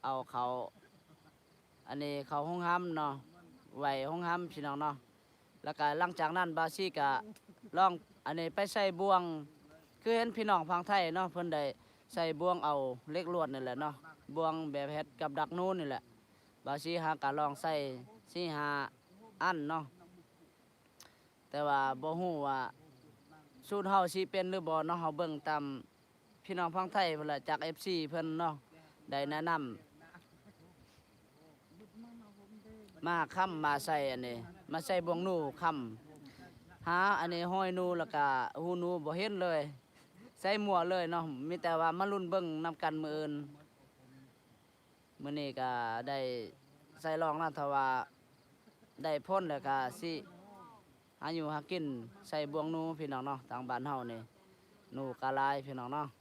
ເອົາເຂົ້າ ອັນນີ້ເຂົ້າໂຮງຮຳເນາະ ໄຫວ້ໂຮງຮຳພີ່ນ້ອງເນາະ. ແລ້ວກະຫຼັງຈາກນັ້ນບ່າວສີກະລອງ ອັນນີ້ໄປໃສ່ບ່ວງ ຄືເຫັນພີ່ນ້ອງຝັ່ງໄທເນາະ ເພິ່ນໄດ້ໃສ່ບ່ວງເອົາເຫຼັກລວດນີ້ແຫຼະເນາະ ບ່ວງແບບເຮັດກັບດັກໜູນີ້ແຫຼະ. ບ່າວສີຫາກະລອງໃສ່ສີ່ຫ້າອັນເນາະ ແຕ່ວ່າບໍ່ຮູ້ວ່າສູດເຮົາຊິເປັນຫຼືບໍ່ເນາະ. ເຮົາເບິ່ງຕາມພີ່ນ້ອງຝັ່ງໄທພຸ້ນລະ ຈາກເອັຟຊີເພິ່ນເນາະ ໄດ້ແນະນຳ ມາຄ້ຳມາໃສ່ອັນນີ້ ມາໃສ່ບ່ວງໜູຄ້ຳ ຫາອັນນີ້ຮອຍໜູ ແລ້ວກະຫູໜູບໍ່ເຫັນເລີຍ ໃສ່ມົ້ວເລີຍເນາະ. ມີແຕ່ວ່າມາລຸ້ນເບິ່ງນຳກັນມື້ອື່ນ. ມື້ນີ້ກະໄດ້ໃສ່ລອງນະ ຖ້າວ່າໄດ້ຜົນແລ້ວກະຊິຫາຢູ່ຫາກິນໃສ່ບ່ວງໜູພີ່ນ້ອງເນາະ. ທາງບ້ານເຮົານີ້ໜູກະຫຼາຍພີ່ນ້ອງເນາະ.